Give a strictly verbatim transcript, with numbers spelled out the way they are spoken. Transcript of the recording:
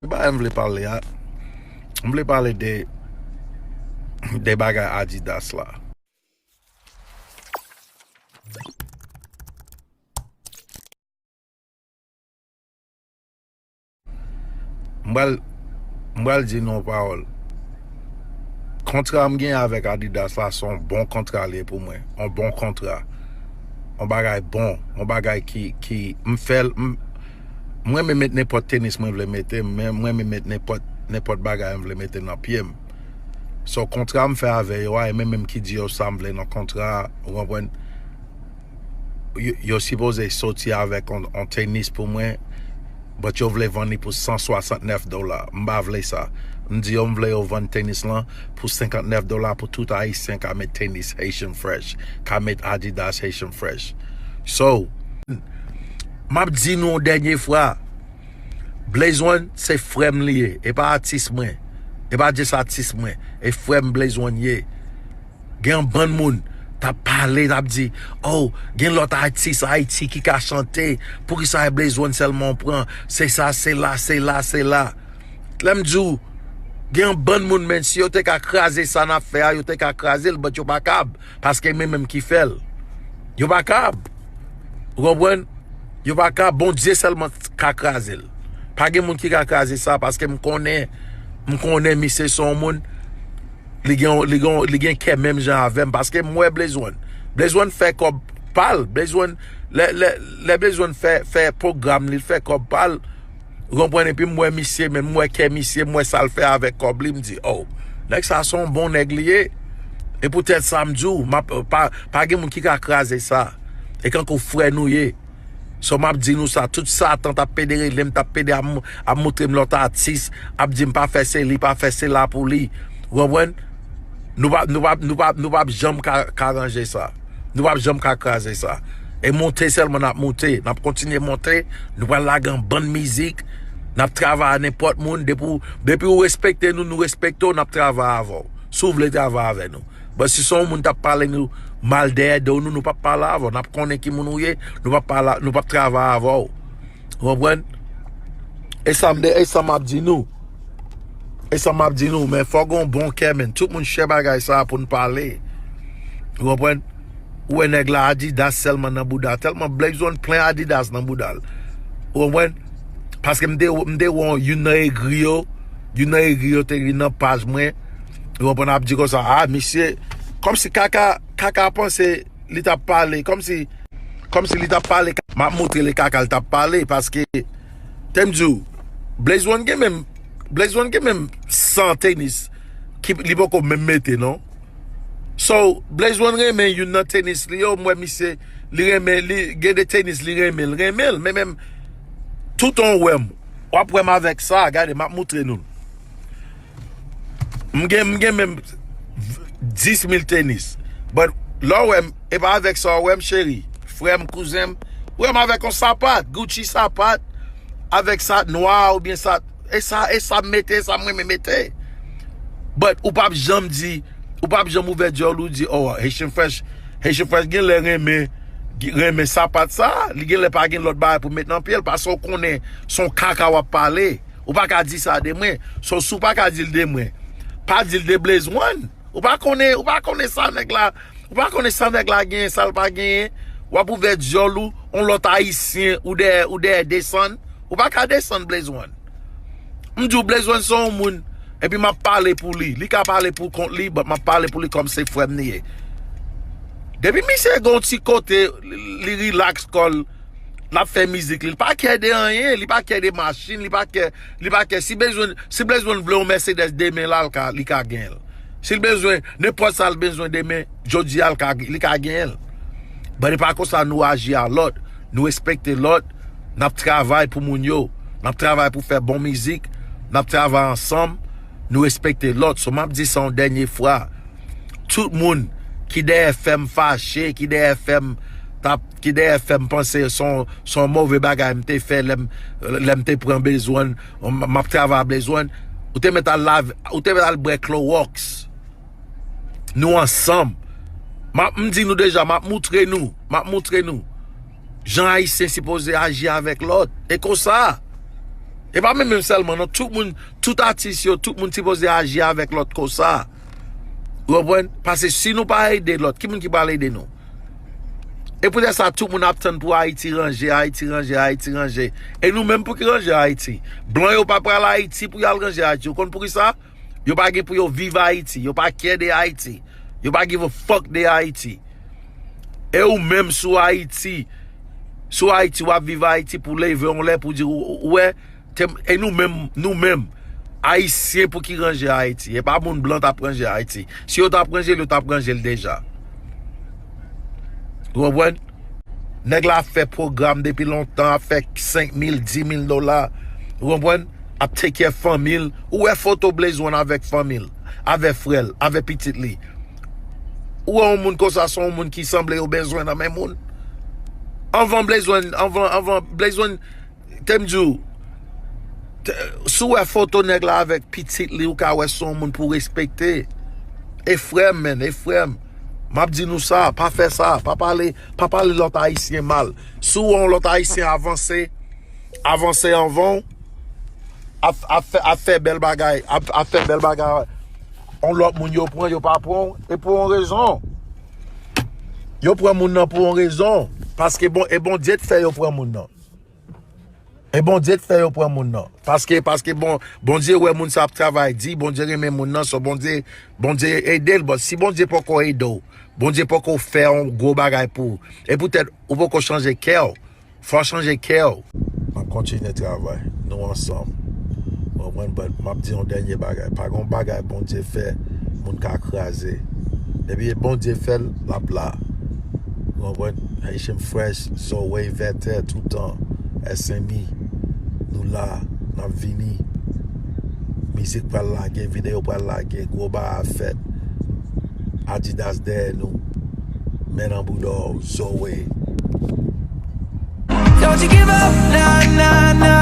Bagay m vle pale a, m vle pale de, de bagay Adidas la. M pral, m pral di nou yon pawòl. Kontra m gen avèk Adidas la, se yon bon kontra li ye pou mwen. Yon bon kontra. Yon bagay bon. Yon bagay ki, ki, m fè l, m, mwen renmen met nenpòt tenis mwen vle mete, men mwen renmen met nenpòt, nenpòt bagay m vle mete nan pye m. So, kontra m fè avè yo a, e mwen menm ki di yo sa m vle nan kontra a, ou konprann? Yo, yo sipoze soti avèk on, on tenis pou mwen, but yo vle vann li pou san swasantnèf dola. M pa vle sa. M di yo m vle yo vann tenis lan pou senkantnèf dola pou tout Ayisyen ka met tenis Haitian Fresh, ka met Adidas Haitian Fresh. So, m ap di nou yon dènye fwa, Blaze One se frè m li ye, e pa atis mwen, e pa just atis mwen, e frè m Blaze One ye. Gen yon bann moun t ap pale, t ap di, oh, gen lòt atis Ayiti ki ka chante, poukisa e Blaze One sèlman w pran? Se sa, se la, se la, se la. Lè m di w, gen yon bann moun, men si yo te ka kraze sa n ap fè a, yo te ka kraze l, but yo pa kab, paske mwen menm ki fè l. Yo pa kab. Ou konprann? Yo pa kab. Bondye sèlman ka kraze l. Pa gen moun ki ka kraze sa, paske m konnen, m konnen misye se yon moun, li gen, li gen, li gen kè menm jan avè m, paske m wè Blaze One. Blaze One fè kòb pa l. Blaze One, lè, lè, lè Blaze One fè, fè pwogram li, l fè kòb pa l. Ou konprann? Epi m wè misye, men m wè kè misye, m wè sa l fè avèk kòb li, m di, oh, nèg sa se yon bon nèg li ye. E poutèt sa m di w, m ap, pa, pa gen moun ki ka kraze sa. E kankou frè nou ye. So, m ap di nou sa, tout Satan t ap pede rele m, t ap pede ap, ap montre m lòt atis, ap di m pa fè se li, pa fè se la pou li. Ou konprann? Nou p ap, nou p ap, nou p ap, nou p ap janm ka, ka ranje sa. Nou p ap janm ka kraze sa. E monte sèlman n ap monte, n ap kontinye monte, nou pral lage yon bann mizik, n ap travay a nenpòt moun, depi w, depi w respekte nou, nou respekte w, n ap travay avè w. Si w vle travay avè nou. But si se yon moun t ap pale nou mal dèyè do nou, nou p ap pale avè w. N ap konnen ki moun ou ye, nou p ap pale, nou p ap travay avè w. Ou konprann? E sa m de, e sa m ap di nou. E sa m ap di nou, men fò gen yon bon kè, men tout moun chè bagay sa a pou n pale. Ou konprann? Ou wè nèg la Adidas sèlman nan bouda, tèlman Blaze One plen Adidas nan bouda l. Ou konprann? Paske m te, m te wè yon, youn nan egri yo, youn nan egri yo te vin nan paj mwen. Ou konprann? Ap di konsa, ah, misye, kòmsi kaka, kaka panse li t ap pale, kòmsi, kòmsi li t ap pale, m ap montre li kaka li t ap pale, paske, te m di w, Blaze One gen menm, Blaze One gen menm san tenis, ki, li poko menm mete, non. So, Blaze One renmen youn nan tenis li yo, m wè misye, li renmen, li gen de tenis li renmen, li renmen l, men menm, toutan w wè m, w ap wè m avèk sa, gade, m ap montre nou l. M gen, m gen menm dis mil tenis. But lè w wè m, e pa avèk sa w wè m, cheri. Frè m, kouzen m, w wè m avèk yon sapat, Gucci sapat, avèk sa nwa oubyen sa, e sa, e sa m mete, e sa m renmen mete. But ou p ap janm di, ou p ap janm ouvè dyòl ou di, oh, Haitian Fresh, Haitian Fresh genlè renmen, renmen sapat sa, li genlè pa gen lòt bagay pou met nan pye l, paske w konnen se yon kaka w ap pale. Ou pa ka di sa de mwen. So, si w pa ka di l de mwen, pa di l de Blaze One. Ou pa konnen, ou pa konnen sa nèg la, ou pa konnen sa nèg la genyen, sa l pa genyen. W ap ouvè dyòl ou, yon lòt ayisyen, ou dèyè, ou dèyè desann. Ou pa ka desann Blaze One. M di w Blaze One se yon moun, epi m ap pale pou li. Li ka pale pou kont li, but m ap pale pou li kòm se frè m li ye. Depi misye gen yon ti kote, li, li relax kò l, l ap fè mizik li. Li pa kè de anyen, li pa kè de machin, li pa kè, li pa kè. Si bezwen, si Blaze One vle yon Mercedes demen la, l ka, li ka gen l. Si l bezwen, nenpòt sa l bezwen demen, jodi a, l ka, li ka gen l. But e pa konsa nou aji a lòt. Nou respekte lòt. N ap travay pou moun yo. N ap travay pou fè bon mizik. N ap travay ansanm. Nou respekte lòt. So, m ap di sa yon dènye fwa. Tout moun ki dèyè fè m fache, ki dèyè fè m t ap, ki dèyè fè m panse se yon, se yon move bagay m te fè lè m, lè m te pran Blaze One, m, m ap travay a Blaze One, ou te mèt al lav, ou te mèt al bwè Clorox. Nou ansanm. M ap, m di nou deja, m ap moutre nou, m ap moutre nou jan Ayisyen sipoze aji avèk lòt. E konsa, E pa menm menm sèlman, non, tout moun, tout atis yo, tout moun sipoze aji avèk lòt konsa. Ou konprann? Paske si nou pa ede lòt, ki moun ki pral ede nou? E poutèt sa, tout moun ap tann pou Ayiti ranje, Ayiti ranje, Ayiti ranje. E nou menm pou ki ranje Ayiti? Blan yo pa pral Ayiti pou y al ranje Ayiti. Ou konn poukisa? Yo pa gen pou yo viv Ayiti. Yo pa care de Ayiti. Yo pa give a fuck de Ayiti. E ou menm sou Ayiti, sou Ayiti, w ap viv Ayiti pou leve yon lè pou di, ou, ou wè, e nou menm, nou menm, Ayisyen pou ki ranje Ayiti. E pa moun blan t ap ranje Ayiti. Si yo t ap ranje l, yo t ap ranje l deja. Ou konprann? Nèg la ap fè pwogram depi lontan, ap fè senk mil, dis mil dola. Ou konprann? Ap take care fanmi l. Ou wè foto Blaze One avèk fanmi l, avèk frè l, avèk pitit li. Ou wè yon moun konsa, se yon moun ki sanble yo bezwen nan men moun. Anvan Blaze One, anvan, anvan Blaze One, te m di w, te- si w wè foto nèg la avèk pitit li, ou ka wè se yon moun pou respekte. E frè m, men, e frè m. M ap di nou sa, pa fè sa, pa pale, pa pale lòt Ayisyen mal. Si w wè yon lòt Ayisyen avanse, avanse anvan w, ap, ap fè, ap fè bèl bagay, ap, ap fè bèl bagay, yon lòt moun yo pran, yo pa pran w, e pou yon rezon. Yo pran moun nan pou yon rezon. Paske bon, e Bondye t fè yo pran moun nan. E Bondye t fè yo pran moun nan. Paske, paske bon, Bondye wè moun sa ap travay di, Bondye renmen moun nan, so Bondye, Bondye ede l. Bon, si Bondye poko ede w, Bondye poko fè yon gwo bagay pou ou, e poutèt ou poko chanje kè w, fò w chanje kè w. M ap kontinye travay, nou ansanm. Ou konprann? But m ap di yon dènye bagay. Pa gen yon bagay Bondye fè, moun ka kraze. Depi e Bondye fè l, l ap la. Ou konprann? Haitian Fresh, Zoe Vètè, toutan. S M E, nou la, n ap vini. Mizik pral lage, videyo pral lage, gwo bagay ap fèt. Adidas dèyè nou. Men nan bouda w, Zoe. Don't you give up, nah, nah, nah.